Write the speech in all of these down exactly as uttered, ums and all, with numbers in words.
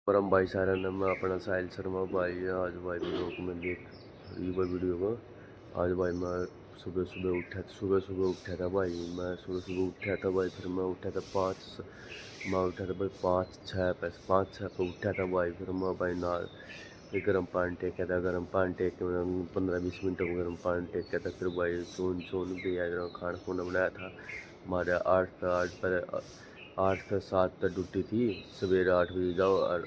परम भाई सारे ने, मैं अपना साहिल शर्मा भाई। आज भाई vlog में देख रही हो वीडियो में। आज भाई मैं सुबह सुबह उठा, सुबह सुबह उठा था भाई, मैं सुबह सुबह उठा था भाई। फिर मैं उठा था पाँच, मैं उठा था भाई पाँच छः पे, पाँच छः पे उठा था भाई। फिर मैं भाई ना, फिर गर्म पानी टेका था, गर्म पानी टेक के मैं पन्द्रह बीस मिनट में गर्म पानी टेका था। फिर भाई चून चून भी आ, खाना खुना बनाया था। हमारे आठ से आठ पर, आठ से सात तक ड्यूटी थी। सवेरे आठ बजे जाओ और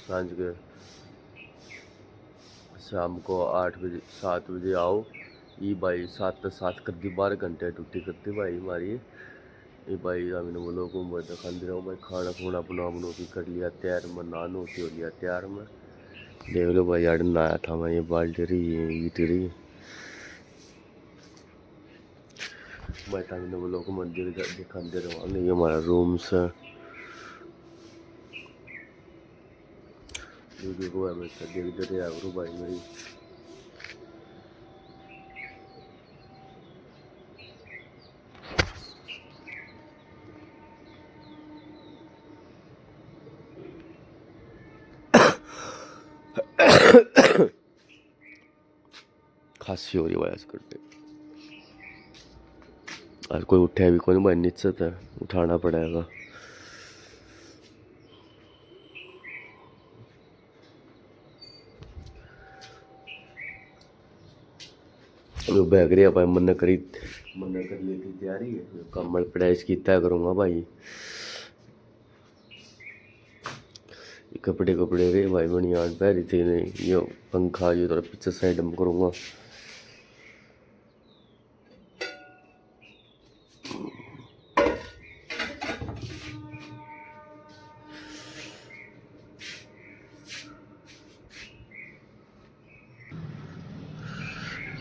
सांझ के, शाम को आठ बजे, सात बजे आओ। ई भाई सात से सात कर दी, बारह घंटे ड्यूटी करती भाई हमारी। ये भाई हमने vlog में दिखाते रहो भाई, खाना खुना बना बनो के कर लिया तैयार, मैं नहा नो के हो लिया तैयार मैं। देख लो भाई, यार नहाया था मैं, ये बाल्टी रही, ये ईट रही। भाई, थाने vlog में दिख-, दिखाते रहो। ये हमारा रूम से। वीडियो को हमेशा देखते रहे करो भाई मेरी। खांसी हो रही भाई आजकल। आज कोई उठा भी कोनी भाई, नीचे तो उठाना पड़ेगा। यो बैग रे भाई, मन्ने करी, मन्ने कर ली थी तैयारी। काम पड़ा इसकी तय करूँगा भाई। कपड़े, कपड़े रे भाई, बनियान पहरी थी नहीं, यो पंखा, यो थोड़ा पीछे साइड में करूँगा।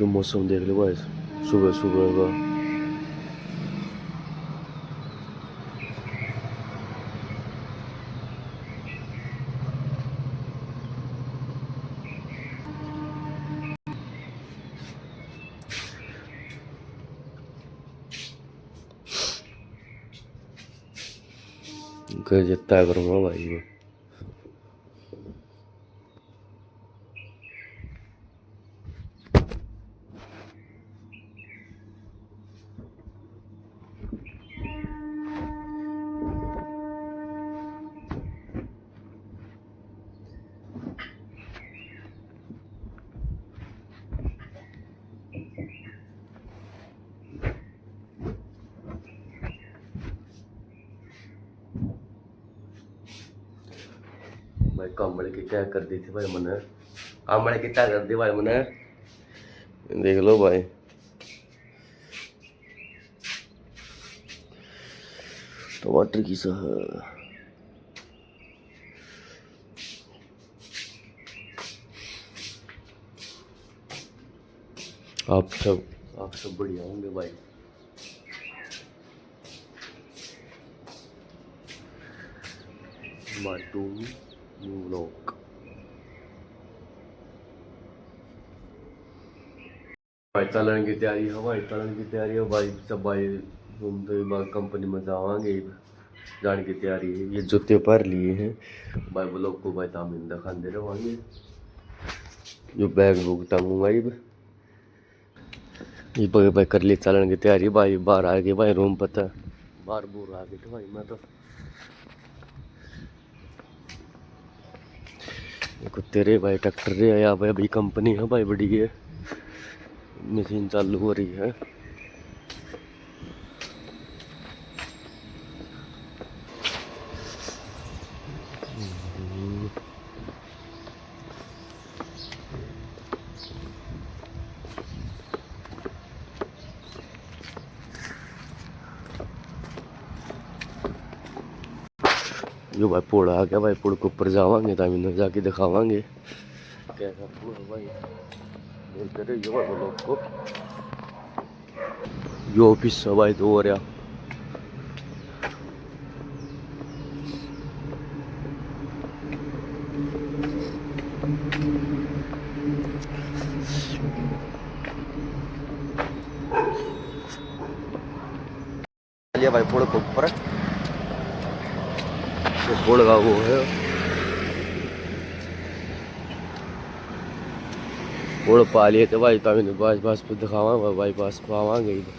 ये मौसम देख लो भाई, सुबह सुबह का। घर जितना करूँगा भाई मैं। भाई, काम वाले की क्या कर दी थी भाई मने, काम वाले की क्या कर दी भाई मने, देख लो भाई। टमाटर की सा है। आप सब, आप सब बढ़िया होंगे भाई। माटू न्यू व्लॉग। भाई, चलन की तैयारी है भाई, चलन की तैयारी है भाई। सब भाई घूमते हुए भाई कंपनी में जावांगे, जाने की तैयारी है। ये जूते पहन लिए हैं भाई, व्लॉग को भाई तामिन दिखाते रवांगे। जो बैग बुक टांगूंगा इब, ये भाई, भाई कर ली चलन की तैयारी भाई। बाहर आ गए भाई रूम पर, तो बाहर बूर आ गए थे भाई। मैं तो कुत्ते रे भाई, ट्रैक्टर रे आया भाई, अभी कंपनी है भाई, बड़ी है, मशीन चालू हो रही है। यो भाई पुल आ गया भाई, पुल के ऊपर जावांगे, तामिन जाके दिखावांगे कैसा पुल है भाई। बोलते रहे यो भाई लोग को। यो ऑफिस है भाई, दो हो रहा। लिया भाई पुल के ऊपर, ये पुल का वो है। रोड पा लिए थे भाई, तभी बाईपास पे दिखावांगे, बाईपास पे आवांगे इधर।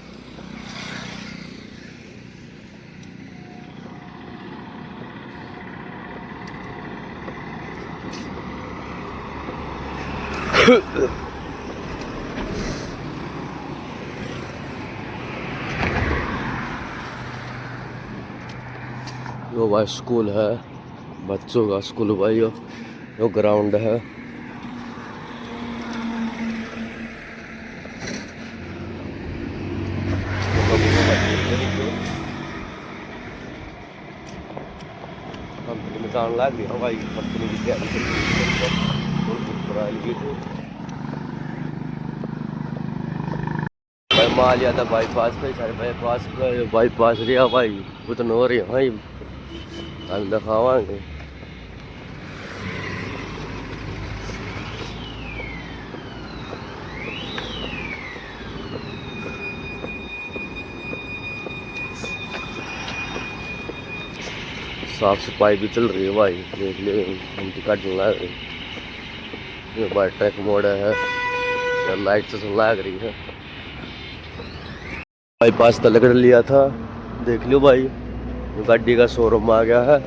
यो भाई स्कूल है, बच्चों का स्कूल भाई। यो, यो ग्राउंड है। कंपनी में जान लाग रही हूँ भाई, कंपनी की तैयारी कर रही हूँ। भाई माल लिया था बाईपास पे, सारे बाईपास पे, बाईपास रहा भाई, उतना हो रही है भाई, हम दिखावांगे। साफ सफाई भी चल रही है भाई, देख ले, घंटी काटने लग रही है। ये भाई ट्रक मोड़ है, ये लाइट से लाग रही है। बाईपास तलक लिया था, देख लो भाई, गाड़ी का शोरूम आ गया है।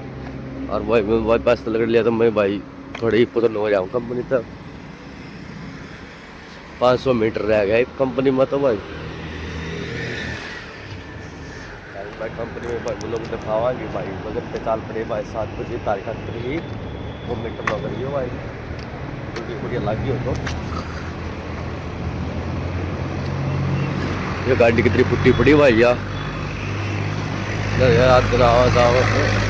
और भाई मैं बाईपास तलक लिया था, मैं भाई थोड़ी पुतन हो जाऊँ कंपनी तक। पाँच सौ मीटर रह गया कंपनी में तो भाई। भाई कंपनी में भाई लोग दिखावांगे भाई, बजट पे चाल पड़े भाई, सात बजे तारीख आखिर ही वो मीटर लग रही हो भाई, क्योंकि बढ़िया लगी हो तो। ये गाड़ी कितनी फुटी पड़ी भाई यार। यार, यार, आवाज, आवाज।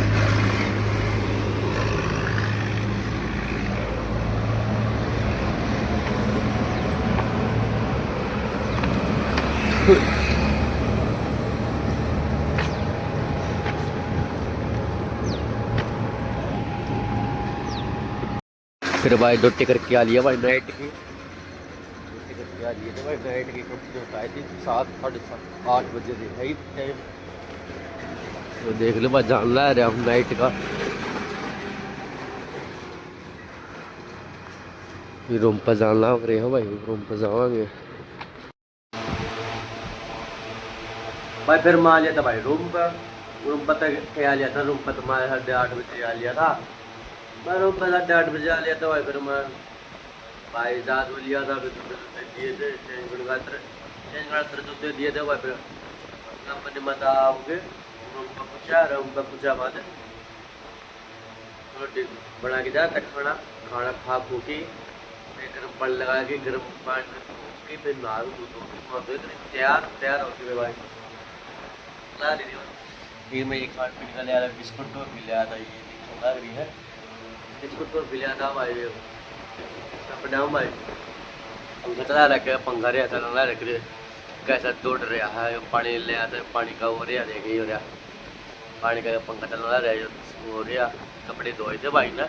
फिर भाई ड्यूटी करके आ लिया भाई नाइट की, ड्यूटी करके आ लिए थे भाई नाइट की। कब से आई थी? सात, साढ़े सात, आठ बजे थे भाई टाइम। तो देख लो भाई, जान ला रहे हम नाइट का। फिर रूम पर जान लाग रहे हैं भाई, रूम पर जावांगे। भाई फिर मैं आ लिया था भाई रूम पर, रूम पर तक के आ लिया था, रूम पर तो मैं साढ़े आठ बजे आ लिया था। मैं रूम पर साढ़े आठ बजे आ लिया था भाई। फिर मैं भाई जहाज में लिया था, फिर जूते, जूते दिए थे चेंज करने खातर, चेंज करने खातर जूते दिए थे भाई। फिर कंपनी में था आओगे, रूम पर पूछा, रूम पर पूछा बाद रोटी बना के जा तक खाना, खाना खा खू के, फिर गर्म पानी लगा के, गर्म पानी में धो के, फिर नहा धो के, वहाँ पे इतनी तैयार, तैयार होके मैं भाई ला रही थी। फिर मैं ये खान पीने का ले आया, बिस्कुट टॉफी ले आया था, ये देखो लग रही है, बिस्कुट टॉफी ले आया था भाई। अपने हम भाई पंखा चला रखे, पंखा रहा चला रख रहे, कैसा दौड़ रहा है, पानी ले आता है, पानी का हो रहा, देखे ही हो रहा। पानी का पंखा चल रहा है, वो हो रहा। कपड़े धोए थे भाई ने,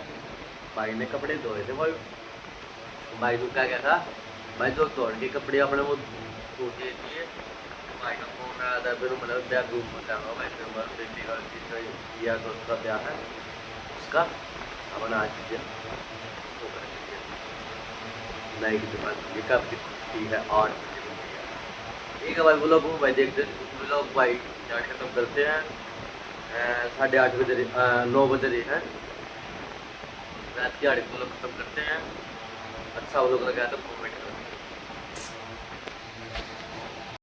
भाई ने कपड़े धोए थे भाई। भाई ने क्या क्या था भाई, तो दौड़ के कपड़े अपने वो धो के दिए। भाई का फोन आया था, फिर मतलब ब्याह ग्रुप में जाऊंगा भाई, फिर मैं बेटी का, जिसका या दोस्त का ब्याह है उसका, अपन आज ब्याह वो कर दीजिए। नाइट के बाद ये कब की है, आठ बजे। ठीक है भाई, व्लॉग को भाई देखते, व्लॉग भाई यहाँ खत्म करते हैं। अ, साढ़े आठ बजे रही, अ, नौ बजे रही है रात की, आठ व्लॉग खत्म करते हैं। अच्छा व्लॉग लगा तो कमेंट करो।